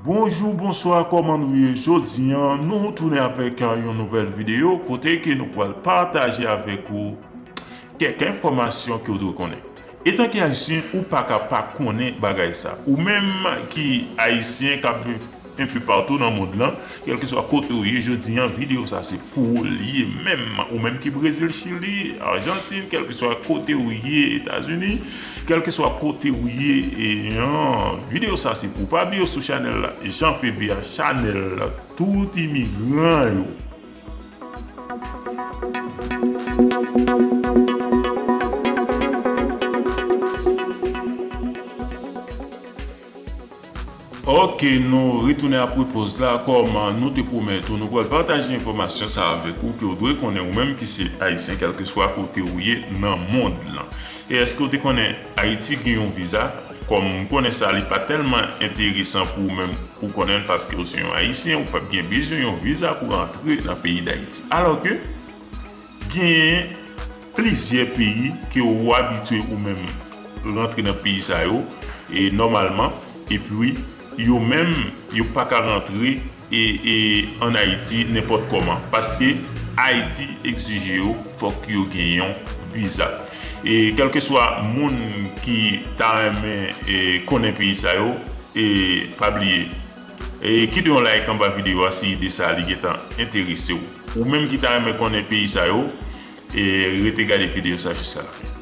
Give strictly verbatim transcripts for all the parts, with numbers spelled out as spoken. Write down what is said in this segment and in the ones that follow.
Bonjou, bonswa, kòman nou ye jodi an? Nou retounen avèk yon nouvèl videyo kote ke nou pral pataje avèk ou kèk enfòmasyon ke w dwe konnen. Etanke Ayisyen, ou pa ka pa konnen bagay sa. Ou menm ki Ayisyen k ap viv enpe patou nan mond lan, kèlkeswa kote w ye, jodi an, videyo sa se pou ou li ye menm. Ou menm ki Brezil, Chili, Ajantin, kèlkeswa kote w ye, Etazini, kèlkeswa kote w ye, e, an, videyo sa se pou ou. Pa bliye sou chanèl la, Jean Febert, chanèl tout imigran yo. Ok, nou retounen apre pòz la. Kòm nou te pwomèt ou, nou pral pataje enfòmasyon sa avèk ou ke w dwe konnen, ou menm ki se Ayisyen, kèlkeswa kote w ye nan mond lan. E èske w te konnen Ayiti gen yon viza? Kòm m konnen sa, li pa tèlman enteresan pou ou menm pou konnen l, paske w se yon Ayisyen, ou p ap gen bezwen yon viza pou rantre nan peyi Dayiti. Alòske, genyen plizyè peyi ke w abitye ou menm rantre nan peyi sa yo, e nòmalman, epi yo menm, yo pa ka rantre e, e, ann Ayiti nenpòt kòman, paske Ayiti egzije yo, fòk yo gen yon viza. E kèlkeswa moun ki ta renmen, e, konnen peyi sa yo, e pa bliye, e kite yon like anba videyo a si ide sa a li gentan enterese w. Ou menm ki ta renmen konnen peyi sa yo, e rete gade videyo sa jiska lafen.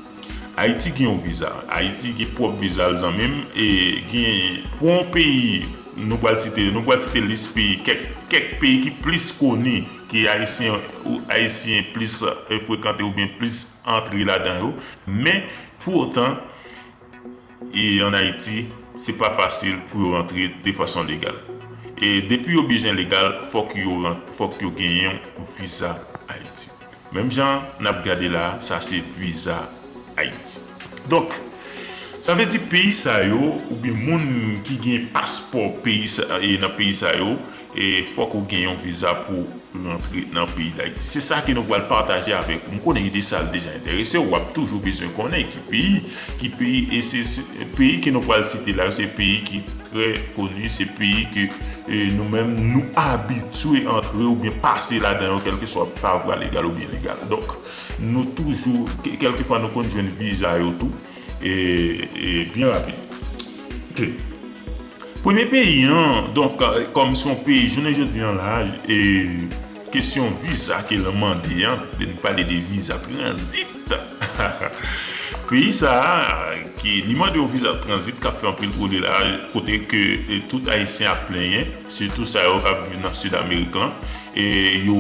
Ayiti gen yon viza. Ayiti gen pwòp viza l, zanmi m. E gen pou yon peyi, nou pral site, nou pral site lis peyi, kèk, kèk peyi ki plis koni, ke Ayisyen, ou Ayisyen plis, e, frekante oubyen plis antre ladan yo. Men, pou otan, e ann Ayiti, se pa fasil pou yo rantre de fason legal. E depi yo bezwen legal, fòk yo ran-, fòk yo genyen yon viza Ayiti. Menm jan n ap gade la, sa se viza Ayiti. Donk, sa vle di peyi sa yo, oubyen moun ki gen paspò peyi sa, e nan peyi sa yo, e fòk ou gen yon viza pou rantre nan peyi Dayiti. Se sa ke nou pral pataje avèk ou. M konnen ide sa a deja enterese w, w ap toujou bezwen konnen ki peyi, ki peyi, e se, se peyi ke nou pral site la yo, se peyi ki trè koni, se peyi ke, e, nou menm, nou abitye antre oubyen pase ladan yo, kèlkeswa pa vwa legal oubyen legal. Donk, nou toujou, kè-, kèlkefwa nou konn jwenn viza yo tou, e, e byen rapid. Ok. Premye peyi an, donk, e, kòm se yon peyi, jounen jodi an la, e, kesyon viza ke l mande an, de nou pale de viza tranzit. Peyi sa a, ki li mande yon viza tranzit k ap fè anpil tole la, kote ke, e, tout Ayisyen ap plenyen, sitou sa yo k ap viv nan Sid Amerik lan, e yo,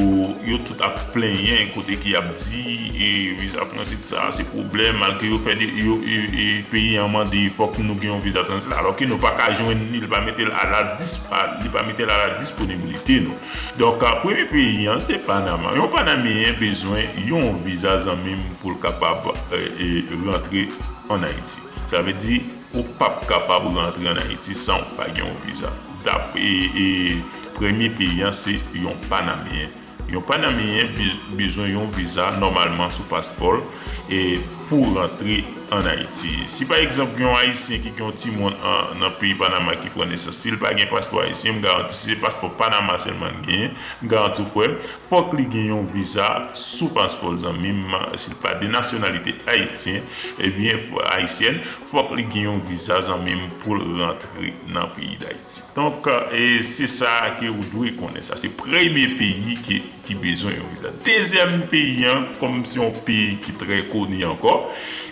yo tout ap plenyen kote ki ap di, e, viza tranzit sa a se pwoblèm, malgre yo fè de, yo, e, e, peyi an mande fòk nou gen yon viza tranzit, alòske nou pa ka jwenn li, li pa mete l a la dis-, a, li pa mete l a la disponibilite nou. Donk, a, premye peyi an, se Panama. Yon Panameyen bezwen yon viza, zanmi m, pou l kapab, e, e, rantre ann Ayiti. Sa vle di, ou p ap kapab rantre ann Ayiti san w pa gen yon viza. Dap-, e, e, premye peyi an, se yon Panameyen. Yon Panameyen bez-, bezwen yon viza nòmalman sou paspò l, e, pou rantre ann Ayiti. Si pa egzanp, gen yon Ayisyen ki gen yon timoun an, nan peyi Panama ki pran nesans, si l pa gen paspò ayisyen, m garanti, si se paspò Panama sèlman l genyen, m garanti w, frè m, fòk li gen yon viza sou paspò l, zanmi m, si l pa de nasyonalite ayisyen, ebyen, fò-, ayisyèn, fòk li gen yon viza, zanmi m, pou l rantre nan peyi Dayiti. Donk, e, se sa ke ou dwe konnen. Sa se premye peyi ki, ki bezwen yon viza. Dezyèm peyi an, kòm se yon peyi ki trè koni ankò,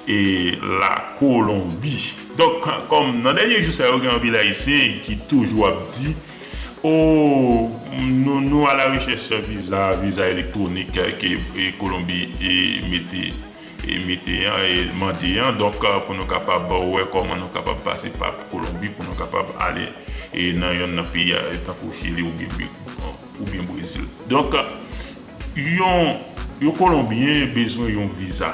e la Kolonbi. Donk, kòm nan dènye jou sa yo, gen anpil Ayisyen ki toujou ap di, o, nou, nou a la rechèch viza, viza elektwonik, e, ke, e, Kolonbi, e, mete, e, mete an, e, mande an. Donk, e, pou nou kapab wè kòman nou kapab pase pa Kolonbi, pou nou kapab ale, e, nan yonn nan peyi a, e, tankou Chili oubyen, oubyen Brezil. Donk, yon, yon Kolonbyen bezwen yon viza.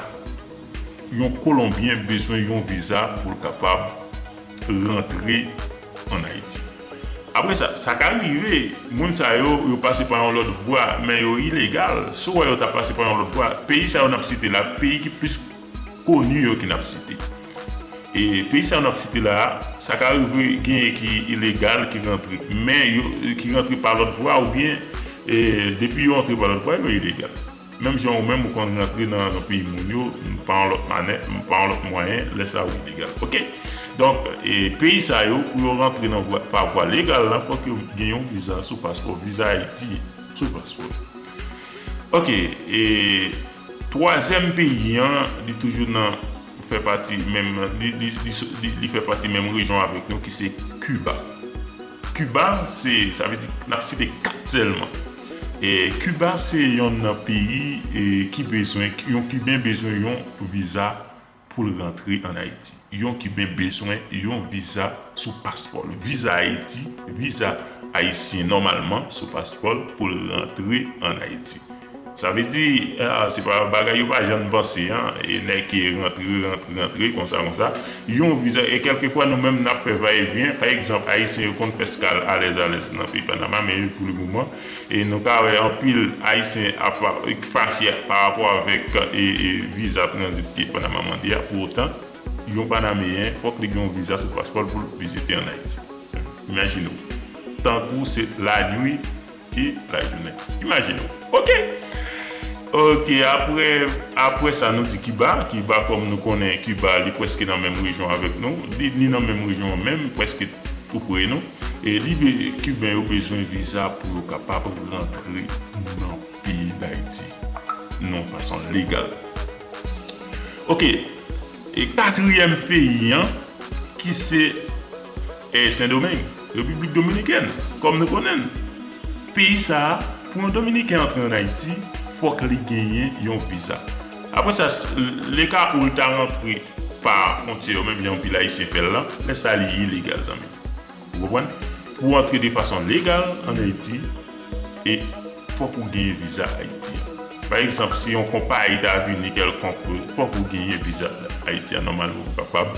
Yon Kolonbyen bezwen yon viza pou l kapab rantre ann Ayiti. Apre sa, sa ka rive, moun sa yo, yo pase pa yon lòt vwa, men yo ilegal. Si w wè yo ta pase pa yon lòt vwa, peyi sa yo n ap site la, peyi ki plis koni yo ki n ap site. E peyi sa yo n ap site la a, sa ka rive genyen ki ilegal ki rantre, men yo ki rantre pa lòt vwa oubyen e, depi yo antre pa lòt vwa, yo ilegal. Menm jan ou menm ou konn rantre nan, nan peyi moun yo, pa yon lòt manè, pa yon lòt mwayen, lè sa ou ilegal. Oke? Donk, e, peyi sa yo, pou yo rantre nan vwa, pa vwa legal la, fòk yo gen yon viza sou paspò, viza Ayiti sou paspò. Oke, e twazyèm peyi an, li toujou nan fè pati menm, li, li, li, li, li fè pati menm rejyon avèk nou ki se Kiba. Kiba, se, sa vle di, n ap site kat sèlman. E Kiba se yonn nan peyi e, ki bezwen, yon Kiben bezwen yon viza pou l rantre ann Ayiti. Yon Kiben bezwen yon viza sou paspò l. Viza Ayiti, viza ayisyen nòmalman sou paspò l pou l rantre ann Ayiti. Sa vle di, a, se pa bagay yo pa janm panse an, e nèg ki rantre, rantre, rantre, konsa, konsa. Yon viza, e kèlkefwa nou menm n ap fè vayevyen. Pa egzanp, ayisyen yo konn fè eskal alèz, alèz nan peyi Panama, men pou le moman, e nou ka wè anpil ayisyen ap fache pa rapò avèk e, e viza tranzit ke Panama mande a. Pou otan, yon Panameyen, fòk li gen yon viza sou paspò l pou l vizite ann Ayiti. Imajine w. Tankou se lanwi ki lajounen. Imajine w. Oke. Oke, apre, apre sa, nou di Kiba. Kiba, kòm nou konnen, Kiba, li prèske nan menm rejyon avèk nou. Li, li nan menm rejyon an menm, prèske tou pre nou. E li be-, Kiben yo bezwen viza pou yo kapab rantre nan peyi Dayiti nan yon fason legal. Oke, e katriyèm peyi an, ki se e, Sendomeng, Repiblik Dominikèn, kòm nou konnen l. Peyi sa a, pou yon Dominiken antre ann Ayiti, fòk li genyen yon viza. Apre sa, s-, leka ou l ta rantre pa fwontyè yo, menm jan anpil Ayisyen fè l lan, lè sa a li ilegal, zanmi. Ou konprann? Pou antre de fason legal ann Ayiti, e fòk ou genyen viza Ayiti an. Pa egzanp, si yon konpayi ta vini kèlkonk, fòk ou genyen viza Ayiti an, nòmalman, pou kapab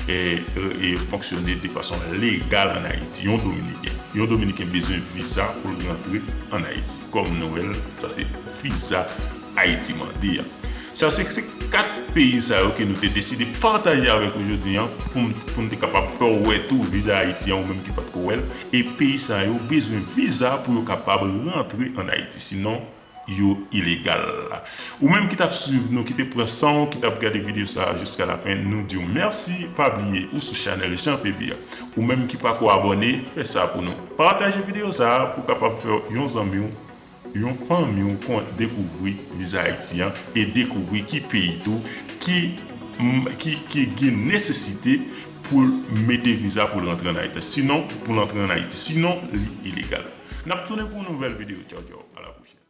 e, e, e fonksyone de fason legal ann Ayiti. Yon Dominiken. Yon Dominiken bezwen viza pou l rantre ann Ayiti. Kòm nou wè l, sa se viza Ayiti mande a. Sa se, se kat peyi sa yo ke nou te deside pataje avèk ou jodi an pou n, pou n te kapab fè w wè tou viza Ayiti an ou menm ki pa t ko wè l. E peyi sa yo bezwen viza pou yo kapab rantre ann Ayiti. Sinon, yo ilegal. Ou menm ki t ap swiv nou, ki te pran san w, ki t ap gade videyo sa a jiska lafen, nou di w mèsi. Pa bliye, ou sou chanèl Jean P V a. Ou menm ki pako abòne, fè sa pou nou. Pataje videyo sa a pou w kapab fè yon zanmi w, yon fanmi w kon dekouvri viza Ayiti an e dekouvri ki peyi tou ki, m, ki, ki gen nesesite pou l mete viza pou l rantre ann Ayiti. Sinon, pou l antre ann Ayiti. Sinon, li ilegal. N ap tounen pou yon nouvèl videyo. Tchaw, tchaw. A la pwochèn.